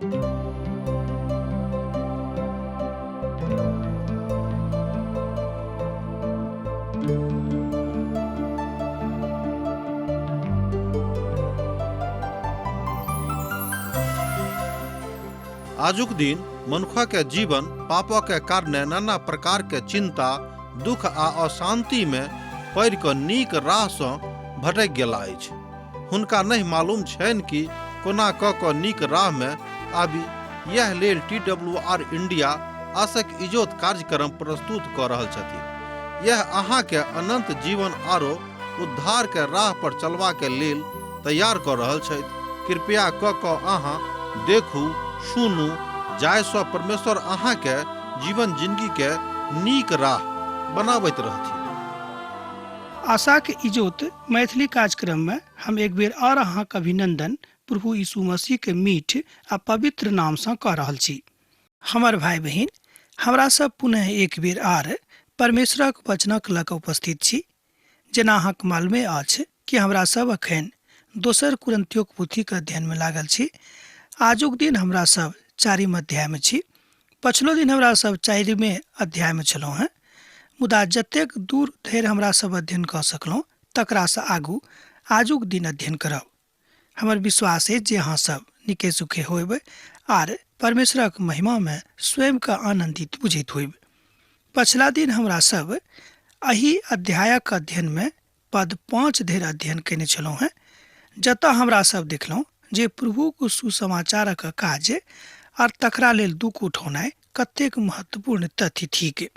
आजुक दिन मनुखक जीवन पापक कारणे नाना प्रकार के चिंता, दुख आ अशांति में पड़ि कऽ नीक राह सँ भटकि गेला अछि। हुनका नहि मालूम छनि कि कोना कऽ कऽ नीक राह में आबी। यैह लेल टी डब्ल्यू आर इंडिया आसक इजोत कार्यक्रम प्रस्तुत कऽ रहल छथिन। यैह अहाँ के अनंत जीवन आरो उद्धार के राह पर चलबा के लेल तैयार कऽ रहल छथि। कृपया कऽ कऽ अहाँ देखू, सुनू, जाहि सँ परमेश्वर अहाँ के जीवन जिंदगी के नीक राह बनाबैत रहथिन। आशाक इजोत मैथिली कार्यक्रम में हम एक बेर और अहाँक अभिनंदन प्रभु यीशु मसीह के मीठ आ पवित्र नाम सँ कऽ रहल छी। हमर भाई बहिन, हमरा सब पुनः एक बेर आर परमेश्वरक वचनक लऽ कऽ उपस्थित छी। जेना अहाँक मालूमे अछि कि हमरा सब अखन दोसर कुरिन्थियोक पोथीक अध्ययन में लागल छी। आजुक दिन हमरा सब चारिम अध्याय में छी। पछिलो दिन हमरा सब चारिमे अध्याय में छलहुँ हेँ, मुदा जतेक दूर धरि हमरा सब अध्ययन कऽ सकलहुँ तकरासँ आगू आजुक दिन अध्ययन करब। हमर विश्वास अछि जे अहाँ सब नीके सुखे होयब आर परमेश्वरक महिमा में स्वयं के आनंदित बुझैत होयब। पछिला दिन हमरा सब एहि अध्यायक अध्ययन में पद 5 धरि अध्ययन कयने छलहुँ हेँ, जतऽ हमरा सब देखलहुँ जे प्रभुक सुसमाचारक काज आर तकरा लेल दुख उठौनाइ कतेक महत्वपूर्ण तथ्य थिक।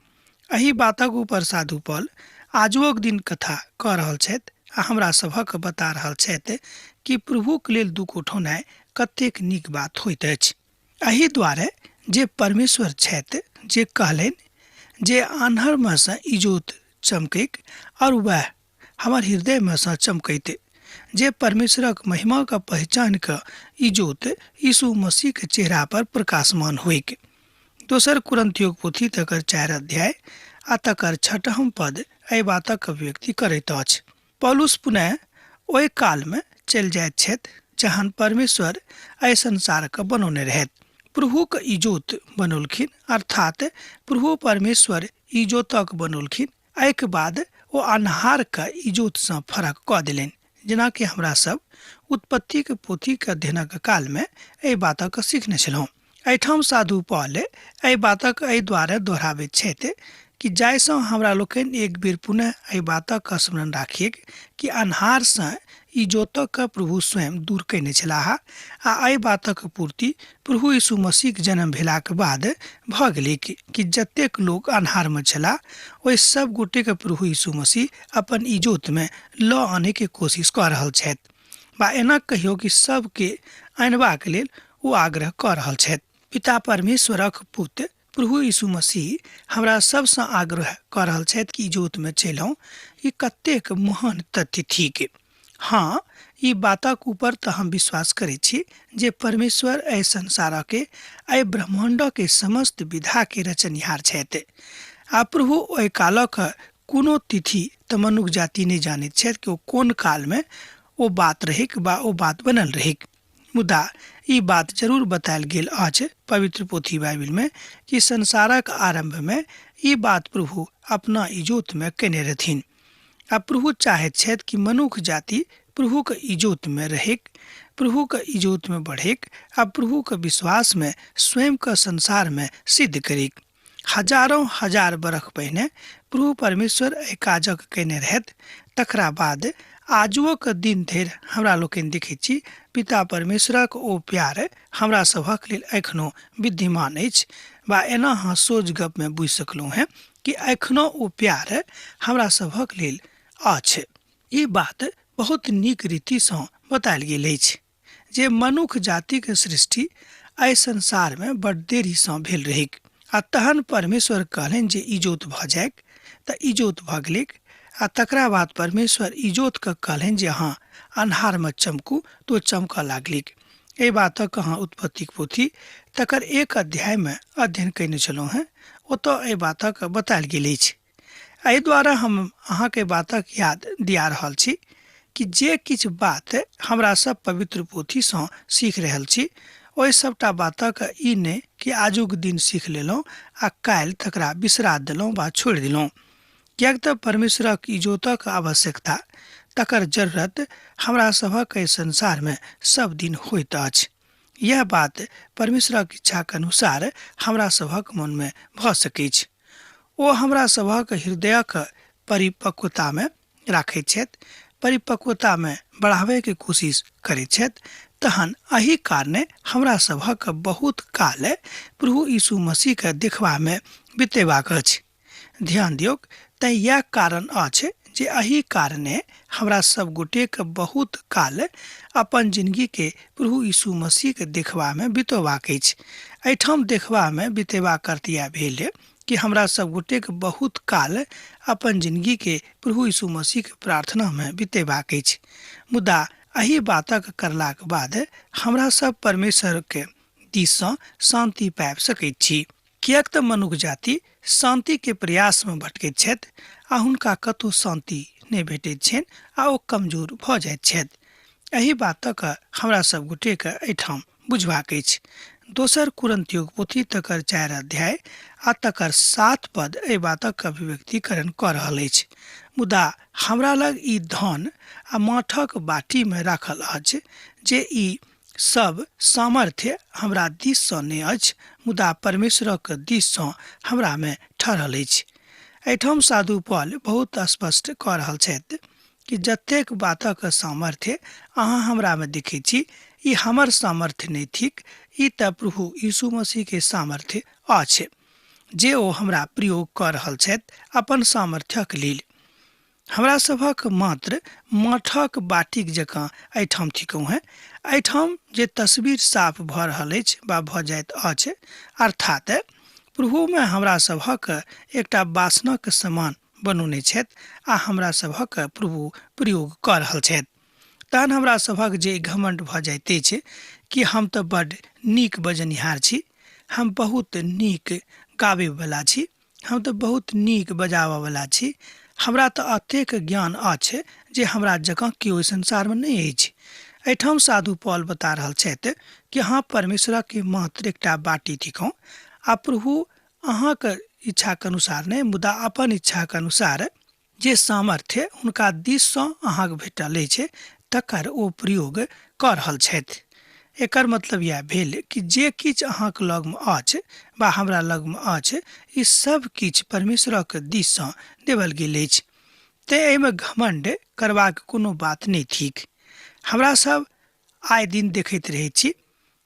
एहि बातक ऊपर साधु पॉल आजुओक दिन कथा कऽ रहल छथि आ हमरा सभक बता रहल छथि कि प्रभुक लेल दुख उठौनाइ कतेक नीक बात होइत अछि। एहि दुआरे जे परमेश्वर छथि जे कहलनि जे आन्हरमे सँ इजोत चमकैक और वएह हमर हृदयमे सँ चमकैत, जे परमेश्वरक महिमाक पहचान कऽ इजोत यीशु मसीहक चेहरा पर प्रकाशमान होइक। दोसर कुरिन्थियोक पोथी तकर 4 अध्याय आ तकर 6 पद एहि बातक अभिव्यक्ति करैत अछि। पौलुस पुनः ओहि कालमे चलि जाइत छथि जहन परमेश्वर एहि संसारके बनौने रहथि। प्रभुक इजोत बनौलखिन, अर्थात प्रभु परमेश्वर इजोतक बनौलखिन। एहिके बाद ओ अन्हारके इजोतसँ फरक कऽ देलनि, जेनाकि हमरा सब उत्पत्तिके पोथीके अध्ययनक कालमे एहि बातक सीखने छलहुँ। एहिठाम साधु पॉल एहि बातक एहि दुआरे दोहराबैत छथि कि जाहिसँ हमरा लोकनि एक बेर पुनः एहि बातक स्मरण राखिए कि अन्हारसँ इजोतक प्रभु स्वयं दूर कयने छलाह आ एहि बातक पूर्ति प्रभु यीशु मसीहक जन्म भेलाक बाद भऽ गेलै कि जतेक लोक अन्हारमे छलाह ओहि सब गोटेके प्रभु यीशु मसीह अपन इजोतमे लऽ आनैके कोशिश कऽ रहल छथि, बा एना कहियो कि सबके अनबाक लेल ओ आग्रह कऽ रहल छथि। पिता परमेश्वरक पुत्र प्रभु यीशु मसीह हमरा सबसँ आग्रह कऽ रहल छथि कि इजोतमे चलि आउ। ई कतेक महान तथ्य थिक। हाँ, ई बातक ऊपर तऽ हम विश्वास करै छी जे परमेश्वर एहि संसारके, एहि ब्रह्माण्डके समस्त विधाके रचनिहार छथि आ प्रभु ओहि कालक कोनो तिथि तऽ मनुख जाति नहि जानैत छथि कि ओ कोन कालमे ओ बात रहैक बा ओ बात बनल रहैक। मुदा ई बात जरूर बतायल गेल अछि पवित्र पोथी बाइबिलमे कि संसारक आरम्भमे ई बात प्रभु अपना इजोतमे कयने रहथिन आ प्रभु चाहैत छथि कि मनुख जाति प्रभुक इजोतमे रहैक, प्रभुक इजोतमे बढ़ैक आ प्रभुक विश्वासमे स्वयंके संसारमे सिद्ध करैक। हजारों हजार बरख पहिने प्रभु परमेश्वर एहि काजक कयने रहथि, तकरा बाद आजुओक दिन धरि हमरा लोकनि देखैत छी पिता परमेश्वरक ओ प्यार हमरा सभक लेल एखनो विद्यमान अछि, बा एना अहाँ सोझ गपमे बुझि सकलहुँ हेँ कि एखनो ओ प्यार हमरा सभक लेल अछि। ई बात बहुत नीक रीतिसँ बतायल गेल अछि जे मनुख जातिक सृष्टि एहि संसारमे बड देरीसँ भेल रहैक आ तहन परमेश्वर कहलनि जे इजोत भऽ जाइक तऽ इजोत भऽ गेलैक आ तकरा बाद परमेश्वर इजोतके कहलनि जे अहाँ अन्हारमे चमकू तऽ ओ चमकऽ लागलैक। एहि बातक अहाँ उत्पत्तिक पोथी तकर 1 अध्यायमे अध्ययन कयने छलहुँ हेँ, ओतऽ एहि बातक बतायल गेल अछि। एहि द्वारा हम अहाँके बातक याद दिया रहल छी कि जे किछु बात हमरा सब पवित्र पोथीसँ सीख रहल छी ओहि सभटा बातक ई नहि कि आजुक दिन सीख लेलहुँ आ काल्हि तकरा बिसरा देलहुँ वा छोड़ि देलहुँ। किएक तऽ परमेश्वरक इजोतक आवश्यकता, तकर जरूरत हमरा सभक एहि संसारमे सब दिन होइत अछि। यैह बात परमेश्वरक इच्छाक अनुसार हमरा सभक मनमे भऽ सकैछ। ओ हमरा सभक हृदयक परिपक्वतामे राखैत छथि, परिपक्वतामे बढ़ाबयके कोशिश करैत छथि, तहन एहि कारणे हमरा सभक बहुत काल प्रभु यीशु मसीहके देखबामे बितेबाक अछि। ध्यान दियौक, तैं यैह कारण अछि जे एहि कारणे हमरा सब गोटेक बहुत काल अपन जिनगी के प्रभु यीशु मसीह के देखबा मे बितोबाक अछि। एहिठाम देखबा मे बितेबाक अर्थ यैह भेल कि हमरा सब गोटेक बहुत काल अपन जिनगी के प्रभु यीशु मसीह के प्रार्थना मे बितेबाक अछि। मुदा एहि बातक करलाक बाद हमरा सब परमेश्वर के दिस सँ शांति पाबि सकैत छी। किएक तँ मनुख जाति शान्तिके प्रयासमे भटकैत छथि आ हुनका कतहु शान्ति नहि भेटैत छनि आ ओ कमजोर भऽ जाइत छथि। एहि बातक हमरा सभ गोटेकेँ एहिठाम बुझबाक अछि। दोसर कुरन्तियोक पोथी तकर 4 अध्याय आ तकर 7 पद एहि बातक अभिव्यक्तिकरण कऽ रहल अछि। मुदा हमरा लग ई धन आ माठक बाटीमे राखल अछि जे ई सब सामर्थ्य हमरा दिस सँ नहि अछि, मुदा परमेश्वरक दिस सँ हमरा मे ठहरल अछि। एहिठाम साधु पॉल बहुत स्पष्ट कऽ रहल छथि कि जतेक बातक सामर्थ्य अहाँ हमरा मे देखैत छी, ई हमर सामर्थ्य नहि थिक, ई तऽ प्रभु यीशु मसीह के सामर्थ्य अछि, जे ओ हमरा प्रयोग कऽ रहल छथि अपन सामर्थ्यक लेल। हमरा सभक मात्र मठक बाटीक जकाँ एहिठाम थिकहुँ हेँ। एहिठाम जे तस्वीर साफ भऽ रहल अछि वा भऽ जाइत अछि, अर्थात् प्रभुमे हमरा सभक एकटा बासनक समान बनौने छथि आ हमरा सभक प्रभु प्रयोग कऽ रहल छथि। तहन हमरा सभक जे घमण्ड भऽ जाइत अछि कि हम तऽ बड्ड नीक बजनिहार छी, हम बहुत नीक गाबयवला छी, हम तऽ बहुत नीक बजाबऽवला छी, हमरा तऽ एतेक ज्ञान अछि जे हमरा जकाँ केओ एहि संसारमे नहि अछि। एहिठाम साधु पॉल बता रहल छथि कि अहाँ परमेश्वरक मात्र एकटा बाटी थिकहुँ आ प्रभु अहाँक इच्छाक अनुसार नहि मुदा अपन इच्छाक अनुसार जे सामर्थ्य हुनका दिससँ अहाँक भेटल अछि तकर ओ प्रयोग कऽ रहल छथि। एकर मतलब इएह भेल कि जे किछु अहाँक लगमे अछि वा हमरा लगमे अछि, ई सभ किछु परमेश्वरक दिससँ देबल गेल अछि। तेँ एहिमे घमण्ड करबाक कोनो बात नहि थिक। हमरा सभ आइ दिन देखैत रहैत छी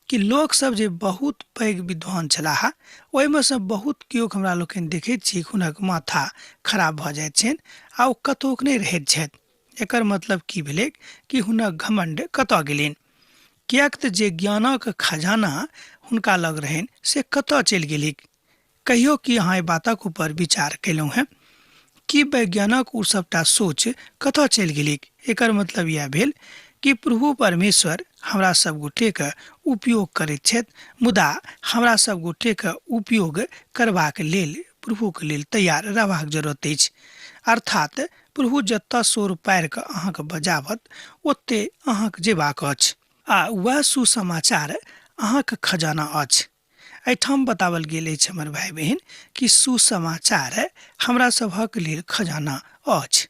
कि लोकसभ जे बहुत पैघ विद्वान छलाह ओहिमे सँ बहुत केओ हमरा लोकनि देखैत छी हुनक माथा खराब भऽ जाइत छनि आ ओ कतौक नहि रहैत छथि। एकर मतलब की भेलैक कि हुनक घमण्ड कतऽ गेलनि? किएक तऽ जे ज्ञानक खजाना हुनका लग रहनि से कतऽ चलि गेलैक? कहियो की अहाँ एहि बातक ऊपर विचार कयलहुँ हेँ? की वैज्ञानक ओ सभटा सोच कतऽ चलि गेलैक? एकर मतलब इएह भेल कि प्रभु परमेश्वर हमरा सब गोटेके उपयोग करैत छथि, मुदा हमरा सब गोटेके उपयोग करबाक लेल प्रभुके लेल तैयार रहबाक जरूरत अछि। अर्थात प्रभु जतऽ सोर पारि कऽ अहाँके बजाबत ओते अहाँके जेबाक अछि आ वएह सुसमाचार अहाँके खजाना अछि। एहिठाम बताओल गेल अछि हमर भाइ बहिन कि सुसमाचार हमरा सभक लेल खजाना अछि।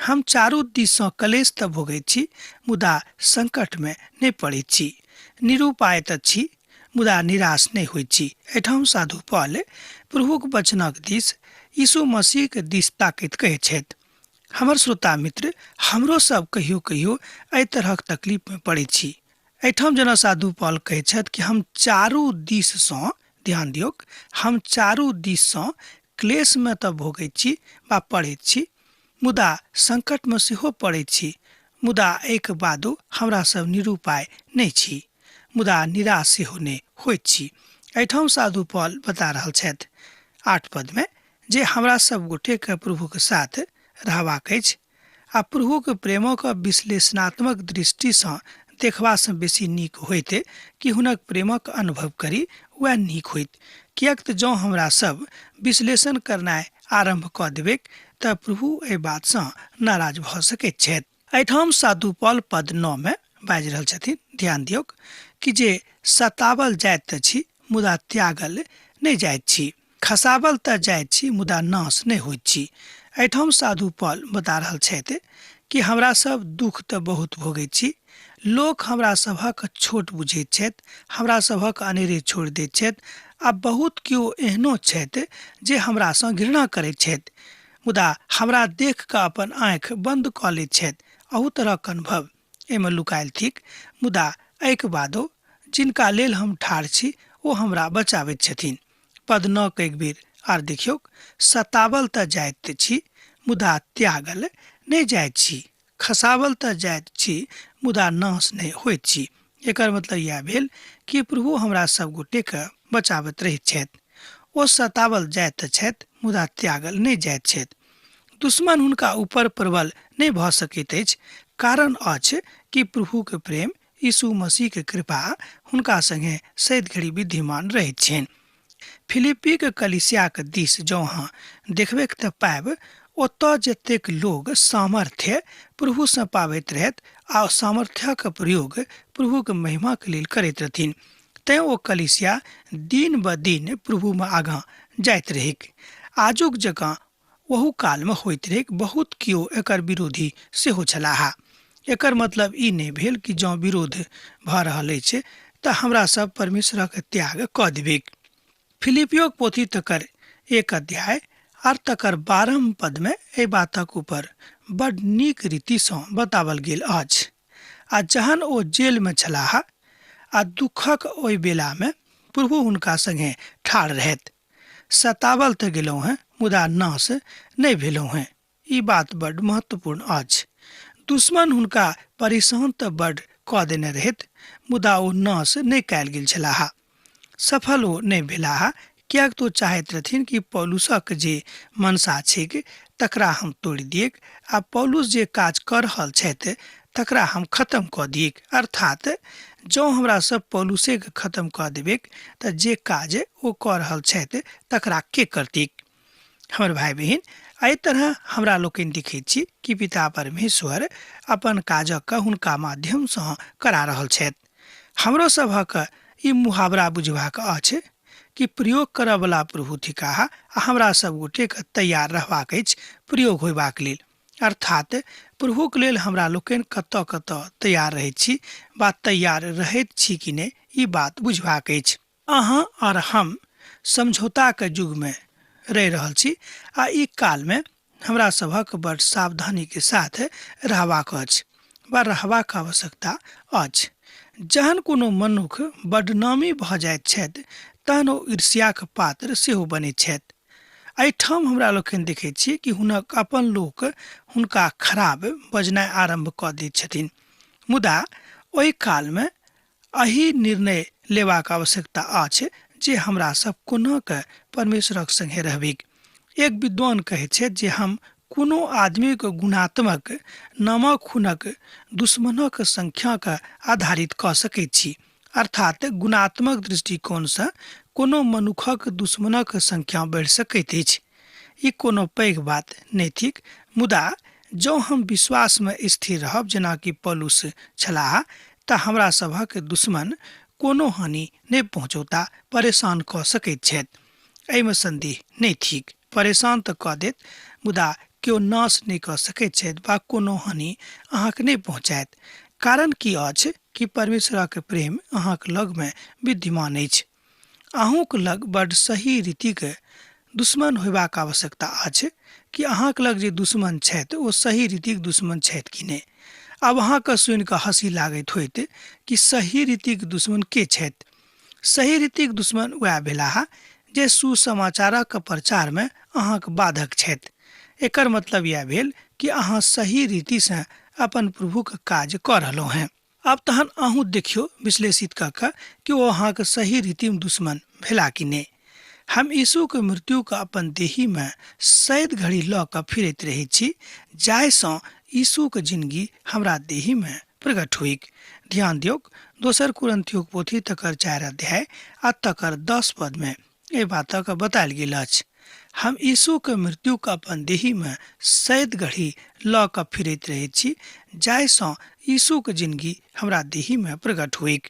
हम चारू दिससँ कलेश तऽ भोगैत छी मुदा संकटमे नहि पड़ैत छी। निरुपाय तऽ छी मुदा निराश नहि होइत छी। एहिठाम साधु पॉल प्रभुक वचनक दिस यीशु मसीहक दिस ताकैत कहैत छथि। हमर श्रोता मित्र, हमरो सब कहियो कहियो एहि तरहक तकलीफमे पड़ैत छी। एहिठाम जेना साधु पॉल कहैत छथि कि हम चारू दिससँ, ध्यान दियौक, हम चारू दिससँ क्लेशमे तऽ भोगैत छी वा पड़ैत छी, मुदा संकटमे सेहो पड़ैत छी, मुदा एहिके बादो हमरा सब निरुपाय नहि छी, मुदा निराश सेहो नहि होइत छी। एहिठाम साधु पॉल बता रहल छथि 8 पदमे जे हमरा सब गोटेके प्रभुके साथ रहबाक अछि आ प्रभुक प्रेमक विश्लेषणात्मक दृष्टिसँ देखबासँ बेसी नीक होइत कि हुनक प्रेमक अनुभव करी, वएह नीक होइत। किएक तऽ जँ हमरा सब विश्लेषण करनाइ आरम्भ कऽ देबैक तऽ प्रभु एहि बातसँ नाराज भऽ सकैत छथि। एहिठाम साधु पॉल पद 9 मे बाजि रहल छथिन, ध्यान दियौक कि जे सतावल जाइत छी मुदा त्यागल नहि जाइत छी, खसावल तऽ जाइत छी मुदा नाश नहि होइत छी। एहिठाम साधु पॉल बता रहल छथि कि हमरा सब दुख तऽ बहुत भोगैत छी, लोक हमरा सभक छोट बुझैत छथि, हमरा सभक अनेरे छोड़ि दैत छथि आ बहुत केओ एहनो छथि जे हमरासँ घृणा करैत छथि, मुदा हमरा देख कऽ अपन आँखि बन्द कऽ लैत छथि। अहू तरहक अनुभव एहिमे लुकायल थिक, मुदा एहिके बादो जिनका लेल हम ठाढ़ छी ओ हमरा बचाबैत छथिन। पद 9 के एक बेर आर देखियौ, सतावल तऽ जाइत छी मुदा त्यागल नहि जाइत छी, खसावल तऽ जाइत छी मुदा नाश नहि होइत छी। एकर मतलब इएह भेल कि प्रभु हमरा सब गोटेके बचाबैत रहैत छथि। ओ सतावल जाइत छथि मुदा त्यागल नहि जाइत छथि। दुश्मन हुनका ऊपर प्रबल नहि भऽ सकैत अछि, कारण अछि कि प्रभुके प्रेम यीशु मसीहके कृपा हुनका संगे सैद घड़ी विद्यमान रहैत छनि। फिलिप्पीके कलीसियाके दिस जँ अहाँ देखबैक तऽ पायब ओतऽ जतेक लोग सामर्थ्य प्रभुसँ पाबैत रहैत आ सामर्थ्यक प्रयोग प्रभुके महिमाके लेल करैत रहथिन, तैँ ओ कलीसिया दिन ब दिन प्रभुमे आगाँ जाइत रहैक। आजुक जकाँ ओहू कालमे होइत रहैक। बहुत केओ एकर विरोधी सेहो छलाह। एकर मतलब ई नहि भेल कि जँ विरोध भऽ रहल अछि तऽ हमरा सब परमेश्वरक त्याग कऽ देबैक। फिलिपियोक पोथी तकर 1 अध्याय आर तकर 12 पदमे एहि बातक ऊपर बड नीक रीतिसँ बतावल गेल अछि। आ जहन ओ जेलमे छलाह आ दुखक ओहि बेलामे प्रभु हुनका संगे ठाढ़ रहैत। सतावल तऽ गेलहुँ हेँ मुदा नाश नहि भेलहुँ हेँ। ई बात बड महत्वपूर्ण अछि। दुश्मन हुनका परेशान तऽ बड कऽ देने रहैत मुदा ओ नाश नहि कयल गेल छलाह। सफल ओ नहि भेलाह, किएक तऽ ओ चाहैत रहथिन कि पौलुसक जे मनसा छैक तकरा हम तोड़ि दियैक आ पौलुस जे काज कऽ रहल छथि तकरा हम खत्म कऽ दियैक। अर्थात जँ हमरा सब पौलुसेके खत्म कऽ देबैक तऽ जे काज ओ कऽ रहल छथि तकरा के करतीक। हमर भाय बहिन, एहि तरह हमरा लोकनि देखैत छी कि पिता परमेश्वर अपन काजक हुनका माध्यमसँ करा रहल छथि। हमरो सभक ई मुहावरा बुझबाक अछि कि प्रयोग करऽवला प्रभु थिकाह आ हमरा सब गोटेके तैयार रहबाक अछि प्रयोग होयबाक लेल। अर्थात प्रभुक लेल हमरा लोकनि कतऽ कतऽ तैयार रहैत छी वा तैयार रहैत छी कि नहि, ई बात बुझबाक अछि। अहाँ आओर हम समझौताके युगमे रहि रहल छी आ ई कालमे हमरा सभक बड सावधानीके साथ रहबाक अछि वा रहबाक आवश्यकता अछि। जहन कोनो मनुख बदनामी भऽ जाइत छथि तहन ओ ईर्ष्याक पात्र सेहो बनैत छथि। एहिठाम हमरा लोकनि देखैत छी कि हुनक अपन लोक हुनका खराब बजनाइ आरम्भ कऽ दैत छथिन, मुदा ओहि कालमे एहि निर्णय लेबाक आवश्यकता अछि जे हमरा सब कोना कऽ परमेश्वरक संगे रहबिक। एक विद्वान कहैत छथि जे हम कोनो आदमीक गुणात्मक नामक हुनक दुश्मनक संख्याके आधारित कऽ सकैत छी। अर्थात गुणात्मक दृष्टिकोणसँ कोनो मनुखक दुश्मनक संख्या बढ़ि सकैत अछि। ई कोनो पैघ बात नहि थिक, मुदा जँ हम विश्वासमे स्थिर रहब जेनाकि पौलुस छलाह तऽ हमरा सभक दुश्मन कोनो हानि नहि पहुँचौता, परेशान कऽ सकैत छथि, एहिमे संदेह नहि थिक। परेशान तऽ कऽ देत मुदा केओ नाश नहि कऽ सकैत छथि वा कोनो हानि अहाँके नहि पहुँचायत। कारण की अछि कि परमेश्वरक प्रेम अहाँक लगमे विद्यमान अछि। अहूँक लग बड सही रीतिके दुश्मन होयबाक आवश्यकता अछि कि अहाँक लग जे दुश्मन छथि ओ सही रीतिक दुश्मन छथि कि नहि। आब अहाँके सुनि कऽ हँसी लागैत होइत कि सही रीतिक दुश्मन के छथि। सही रीतिक दुश्मन वएह भेलाह जे सुसमाचारक प्रचारमे अहाँक बाधक छथि। एकर मतलब इएह भेल कि अहाँ सही रीतिसँ अपन प्रभुक काज कऽ रहलहुँ हेँ। आब तहन अहूँ देखियौ विश्लेषित कऽ कऽ कि ओ अहाँके सही रीतिमे दुश्मन भेला कि नहि। हम यीशुके मृत्युके अपन देहीमे सैद घड़ी लऽ कऽ फिरैत रहै छी, जाहिसँ यीशुके जिनगी हमरा देहीमे प्रकट होइक। ध्यान दियौक, दोसर कुरिन्थियोक पोथी तकर 4 अध्याय आ तकर 10 पदमे एहि बातक बतायल गेल अछि। हम यीशुके मृत्युके अपन देहीमे सैद घड़ी लऽ कऽ फिरैत रहैत छी, जाहिसँ यीशुके जिनगी हमरा देहीमे प्रकट होइक।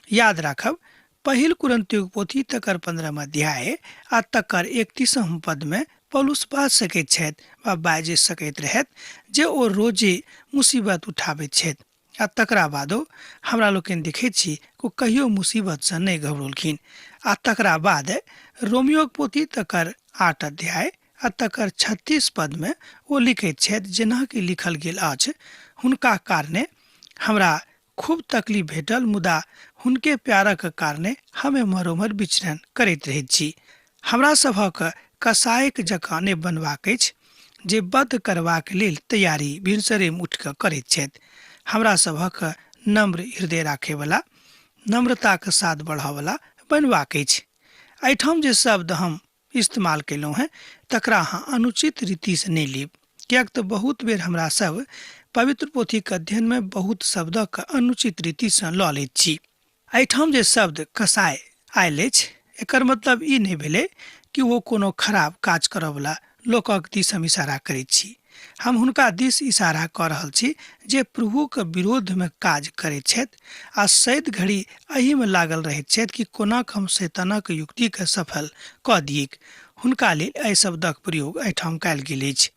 याद राखब, पहिल कुरिन्थियों पोथी तकर 15 अध्याय आ तकर 31 पद में पौलुस बाजि सकैत छथि वा बाजि सकैत रहैत जे ओ रोजे मुसीबत उठाबैत छथि आ तकरा बादो हमरा लोकनि देखैत छी ओ कहियो मुसीबतसँ नहि घबरौलखिन। आ तकरा बाद रोमियोक पोथी तकर 8 अध्याय आ तकर 36 पद में ओ लिखैत छथि, जेना कि लिखल गेल अछि, हुनका कारणे हमरा खूब तकलीफ भेटल, मुदा हुनके प्यारक कारणे हम एम्हर ओम्हर विचरण करैत रहैत छी। हमरा सभक कसायक जकाँ नहि बनबाक अछि जे वध करबाक लेल तैयारी भिनसरेमे उठि कऽ करैत छथि। हमरा सभक नम्र हृदय राखयवला, नम्रताके साथ बढ़यवला बनबाक अछि। एहिठाम जे शब्द हम इस्तेमाल कयलहुँ हेँ तकरा अहाँ अनुचित रीतिसँ नहि लेब, किएक तऽ बहुत बेर हमरा सब पवित्र पोथीके अध्ययनमे बहुत शब्दक अनुचित रीतिसँ लऽ लैत छी। एहिठाम जे शब्द कसाय आयल अछि एकर मतलब ई नहि भेलै कि ओ कोनो खराब काज करयवला लोकक दिस हम इशारा करैत छी। हम हुनका दिस इशारा कऽ रहल छी जे प्रभुके विरोधमे काज करैत छथि आ सैद घड़ी एहिमे लागल रहैत छथि कि कोना हम शैतानक युक्तिके सफल कऽ दियैक। हुनका लेल एहि शब्दक प्रयोग एहिठाम कयल गेल अछि।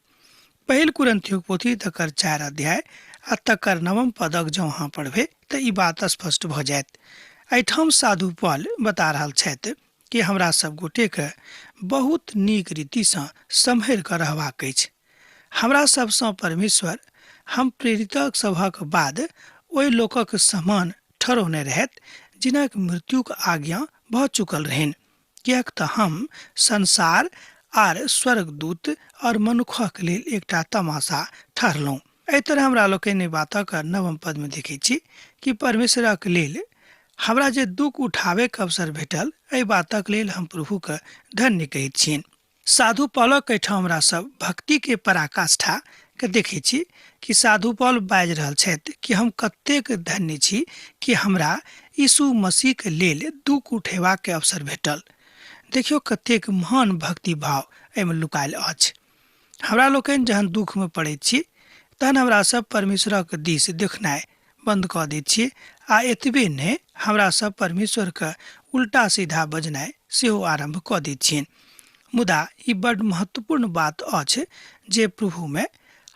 पहिल कुरिन्थियों पोथी तकर 4 अध्याय आ तकर 9 पदक जँ अहाँ पढ़बै तऽ ई बात स्पष्ट भऽ जायत। एहिठाम साधु पॉल बता रहल छथि कि हमरा सब गोटेके बहुत नीक रीतिसँ सम्हरि कऽ रहबाक अछि। हमरा सबसँ परमेश्वर हम प्रेरितक सभक बाद ओहि लोकक समान ठहरौने रहैत जिनक मृत्युक आज्ञा भऽ चुकल रहनि, किएक तऽ हम संसार आर स्वर्गदूत और मनुखक लेल एकटा तमाशा ठहरलहुँ। एहि तरह हमरा लोकनि बातक 9 पद में देखै छी कि परमेश्वरक लेल हमरा जे दुख उठाबैके अवसर भेटल एहि बातक लेल हम प्रभुके धन्य कहैत छियनि। साधु पॉलक एहिठाम हमरा सब भक्ति के पराकाष्ठा के देखै छी कि साधु पॉल बाजि रहल छथि कि हम कतेक धन्य छी कि हमरा यीशु मसीह के लेल दुख उठेबाक अवसर भेटल। देखियौ कतेक महान भक्ति भाव एहिमे लुकायल अछि। हमरा लोकनि जहन दुखमे पड़ैत छी तहन हमरा सब परमेश्वरक दिस देखनाइ बंद कऽ दैत छी आ एतबे नहि हमरा सब परमेश्वरके उल्टा सीधा बजनाइ सेहो आरम्भ कऽ दैत छियनि। मुदा ई बड्ड महत्वपूर्ण बात अछि जे प्रभुमे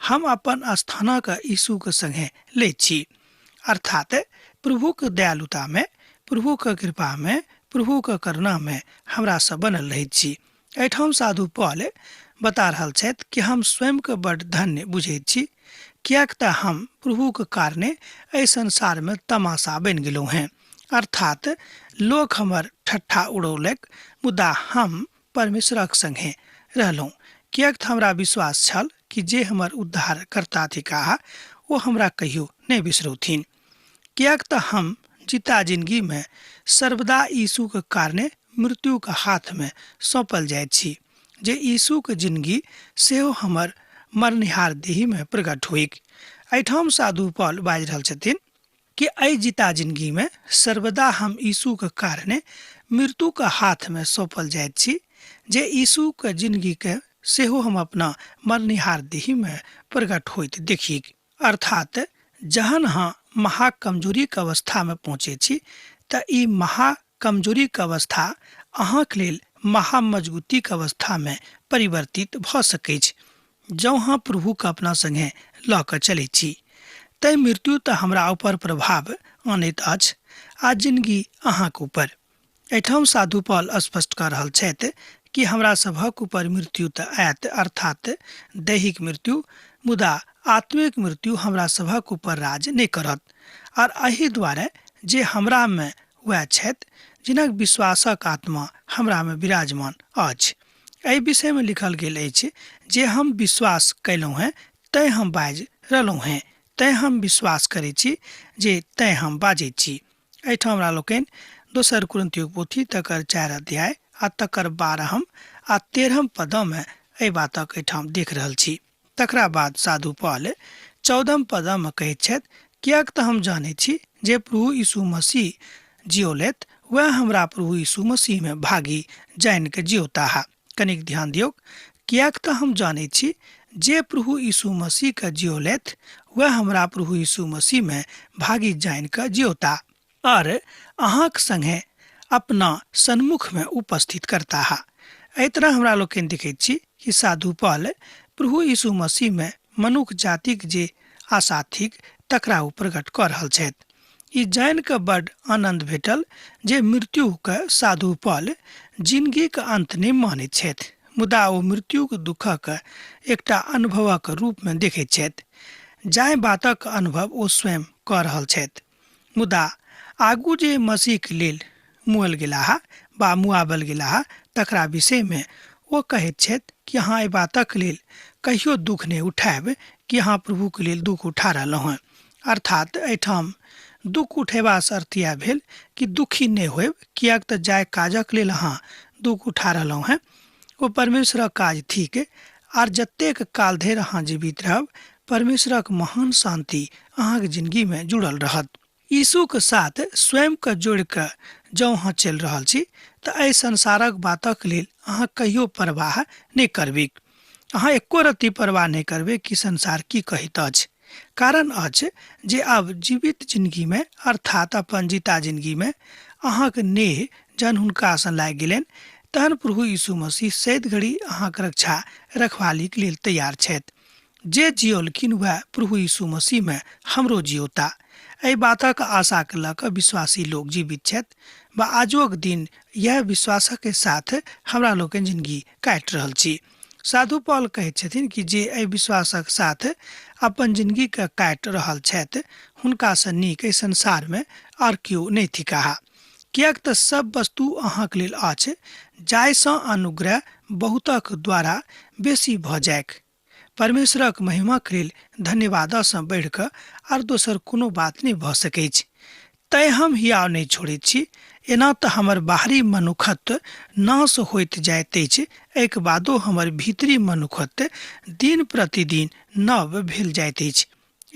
हम अपन स्थानक यीशुके संगे लैत छी, अर्थात प्रभुके दयालुतामे, प्रभुके कृपामे, प्रभुके करुणामे हमरा सब बनल रहैत छी। एहिठाम साधु पॉल बता रहल छथि कि हम स्वयंके बड्ड धन्य बुझैत छी, किएक तऽ हम प्रभुके कारणे एहि संसारमे तमाशा बनि गेलहुँ हेँ। अर्थात लोक हमर ठट्ठा उड़ौलक, मुदा हम परमेश्वरक संगे रहलहुँ, किएक तऽ हमरा विश्वास छल कि जे हमर उद्धारकर्ता थिकाह ओ हमरा कहियो नहि बिसरौथिन। किएक तऽ हम जीता जिनगीमे सर्वदा यीशुके कारणे मृत्युके हाथमे सौंपल जाइत छी, जे यीशुके जिनगी सेहो हमर मरनिहार देहीमे प्रकट होइक। एहिठाम साधु पॉल बाजि रहल छथिन कि एहि जीता जिनगीमे सर्वदा हम यीशुके कारणे मृत्युके हाथमे सौंपल जाइत छी, जे यीशुके जिनगीके सेहो हम अपना मरनिहार देहीमे प्रकट होइत देखिक। अर्थात जहन अहाँ महाकमजोरीके अवस्थामे पहुँचै छी तऽ ई महाकमजोरीके अवस्था अहाँके लेल महामजबूतीके अवस्थामे परिवर्तित भऽ सकैछ, जँ अहाँ प्रभुके अपना सङ्गे लऽ कऽ चलै छी। तैँ मृत्यु तऽ हमरा ऊपर प्रभाव आनैत अछि आ जिनगी अहाँके ऊपर। एहिठाम साधु पॉल स्पष्ट कऽ रहल छथि कि हमरा सभक ऊपर मृत्यु तऽ आयत, अर्थात दैहिक मृत्यु, मुदा आत्मिक मृत्यु हमरा सभक ऊपर राज नहि करत। आर एहि दुआरे जे हमरामे वएह छथि जिनक विश्वासक आत्मा हमरामे विराजमान अछि। एहि विषयमे लिखल गेल अछि जे हम विश्वास कयलहुँ हेँ तैँ हम बाजि रहलहुँ हेँ, तैँ हम विश्वास करै छी जे तैँ हम बाजै छी। एहिठाम हमरा लोकनि दोसर कुरिन्थियों पोथी तकर 4 अध्याय आ तकर 12 आ 13 पदमे एहि बातक एहिठाम देख रहल छी। तकरा बाद साधु पॉल 14 पदमे कहैत छथि, किएक तऽ हम जानैत छी जे प्रभु यीशु मसीह जिओलथि वएह हमरा प्रभु यीशु मसीहमे भागी जानि कऽ जिओताह। कनिक ध्यान दियौक, किएक तऽ हम जानैत छी जे प्रभु यीशु मसीहके जिओलथि वएह हमरा प्रभु यीशु मसीहमे भागी जानि कऽ जिओता। आओर अहाँक संगे अपना सन्मुखमे उपस्थित करताह। एहि तरह हमरा लोकनि देखैत छी कि साधु पॉल प्रभु यीशु मसीहमे मनुख जातिक जे आशा थिक तकरा ओ प्रकट कऽ रहल छथि। ई जानि कऽ बड्ड आनन्द भेटल जे मृत्युकेँ साधु पॉल जिनगीक अन्त नहि मानैत छथि, मुदा ओ मृत्युक दुःखक एकटा अनुभवक रूपमे देखैत छथि, जाहि बातक अनुभव ओ स्वयं कऽ रहल छथि। मुदा आगू जे मसीहक लेल मुअल गेलाह वा मुआबल गेलाह तकरा विषयमे ओ कहैत छथि कि अहाँ एहि बातक लेल कहियो दुःख नहि उठायब कि अहाँ प्रभुक लेल दुःख उठा रहलहुँ हेँ। अर्थात एहिठाम दुःख उठेबासँ अर्थ इएह भेल कि दुःखी नहि होयब, किएक तऽ जाहि काजक लेल अहाँ दुःख उठा रहलहुँ हेँ ओ परमेश्वरक काज थिक, आर जतेक काल धरि अहाँ जीवित रहब परमेश्वरक महान शान्ति अहाँक जिनगीमे जुड़ल रहत। यीशुक साथ स्वयंकेँ जोड़ि कऽ जँ अहाँ चलि रहल छी तऽ एहि संसारक बातक लेल अहाँ कहियो परवाह नहि करबैक। अहाँ एको रत्ती परवाह नहि करबै कि संसार की कहैत अछि। कारण अछि जे आब जीवित जिनगीमे अर्थात अपन जीता जिनगीमे अहाँक नेह जहन हुनकासँ लागि गेलनि तहन प्रभु यीशु मसीह सैद घड़ी अहाँक रक्षा रखवालीक लेल तैयार छथि। जे जियौलखिन वएह प्रभु यीशु मसीहमे हमरो जियौता। एहि बातक आशाके लऽ कऽ विश्वासी लोक जीवित छथि वा आजुक दिन इएह विश्वासक साथ हमरा लोकनि जिनगी काटि रहल छी। साधु पॉल कहैत छथिन कि जे एहि विश्वासक साथ अपन जिनगीके काटि रहल छथि हुनकासँ नीक एहि संसारमे आर केओ नहि थिकाह, किएक तऽ सब वस्तु अहाँक लेल अछि जाहिसँ अनुग्रह बहुतक द्वारा बेसी भऽ जाइक। परमेश्वरक महिमाक लेल धन्यवादसँ बढ़ि कऽ आर दोसर कोनो बात नहि भऽ सकैछ। तैँ हम हियाव नहि छोड़ैत छी। एना तऽ हमर बाहरी मनुखत्व नाश होइत जाइत अछि, एहिक बादो हमर भीतरी मनुखत्व दिन प्रतिदिन नव भेल जाइत अछि।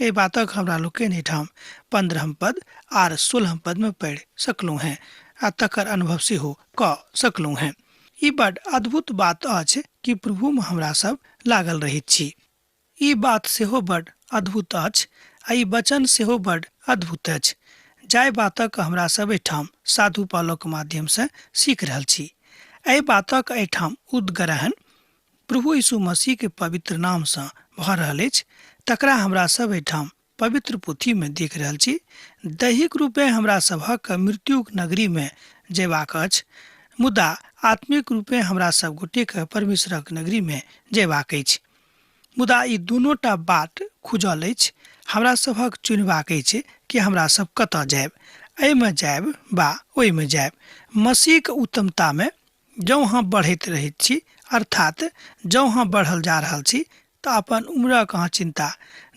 एहि बातक हमरा लोकनि एहिठाम 15 पद आर 16 पदमे पढ़ि सकलहुँ हेँ आ तकर अनुभव सेहो कऽ सकलहुँ हेँ। ई बड अद्भुत बात अछि कि प्रभुमे हमरा सब लागल रहैत छी। ई बात सेहो बड अद्भुत अछि आ ई वचन सेहो बड अद्भुत अछि, जाहि बातक हमरा सब एहिठाम साधु पालक माध्यमसँ सीख रहल छी। एहि बातक एहिठाम उद्ग्रहण प्रभु यीशु मसीह के पवित्र नामसँ भऽ रहल अछि, तकरा हमरा सब एहिठाम पवित्र पोथीमे देख रहल छी। दैहिक रूपेँ हमरा सभक मृत्युक नगरीमे जयबाक अछि, मुदा आत्मिक रूपेँ हमरा सब गोटेके परमेश्वरक नगरीमे जयबाक अछि। मुदा ई दुनूटा बाट खुजल अछि, हमरा सभक चुनबाक अछि कि हमरा सब कतऽ जायब, एहिमे जायब वा ओहिमे जायब। मसीहक उत्तमतामे जँ अहाँ बढ़ैत रहैत छी, अर्थात जँ अहाँ बढ़ल जा रहल छी, तऽ अपन उम्रक अहाँ चिन्ता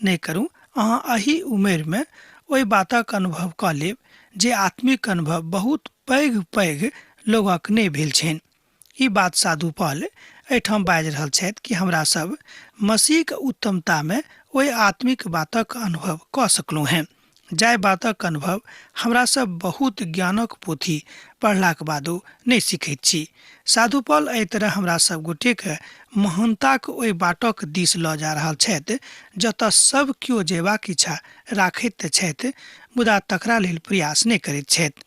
नहि करू। अहाँ एहि उमेरमे ओहि बातक अनुभव कऽ लेब जे आत्मिक अनुभव बहुत पैघ पैघ लोकक नहि भेल छनि। ई बात साधु पॉल एहिठाम बाजि रहल छथि कि हमरा सब मसीहक उत्तमतामे ओहि आत्मिक बातक अनुभव कऽ सकलहुँ हेँ, जाहि बातक अनुभव हमरा सब बहुत ज्ञानक पोथी पढ़लाक बादो नहि सीखैत छी। साधु पॉल एहि तरह हमरा सब गोटेके महानताक ओहि बाटक दिस लऽ जा रहल छथि जतऽ सब केओ जयबाक इच्छा राखैत तऽ छथि, मुदा तकरा लेल प्रयास नहि करैत छथि।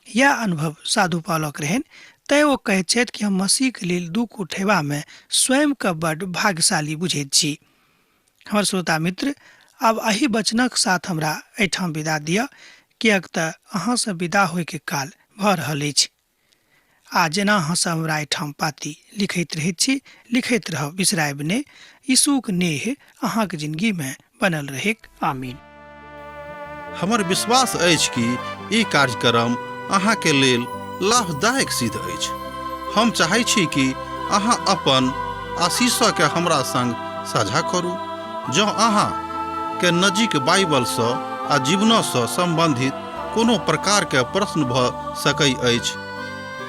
इएह अनुभव साधु पॉलक रहनि, तैँ ओ कहैत छथि कि हम मसीहके लेल दुःख उठेबामे स्वयंके बड्ड भाग्यशाली बुझैत छी। हमर श्रोता मित्र, आब एहि वचनक साथ हमरा एहिठाम विदा दिअ, किएक तऽ अहाँसँ विदा होइके काल भऽ रहल अछि। आ जेना अहाँ सब हमरा एहिठाम पाती लिखैत रहैत छी, लिखैत रहब, बिसरायब नहि। यीशुक नेह अहाँक जिनगीमे बनल रहैक। आमीन। हमर विश्वास अछि कि ई कार्यक्रम अहाँके लेल लाभदायक सिद्ध अछि। हम चाहै छी कि अहाँ अपन आशीषके हमरा संग साझा करू। जँ अहाँ के नजीक बाइबलसँ आ जीवनसँ सम्बन्धित कोनो प्रकारके प्रश्न भऽ सकै अछि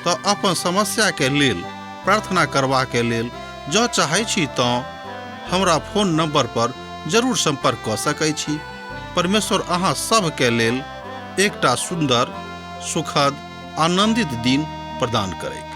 तऽ अपन समस्याके लेल प्रार्थना करबाके लेल जँ चाहै छी तँ हमरा फोन नंबर पर जरूर संपर्क कऽ सकै छी। परमेश्वर अहाँ सभके लेल एकटा सुन्दर, सुखद, आनंदित दिन प्रदान करैत।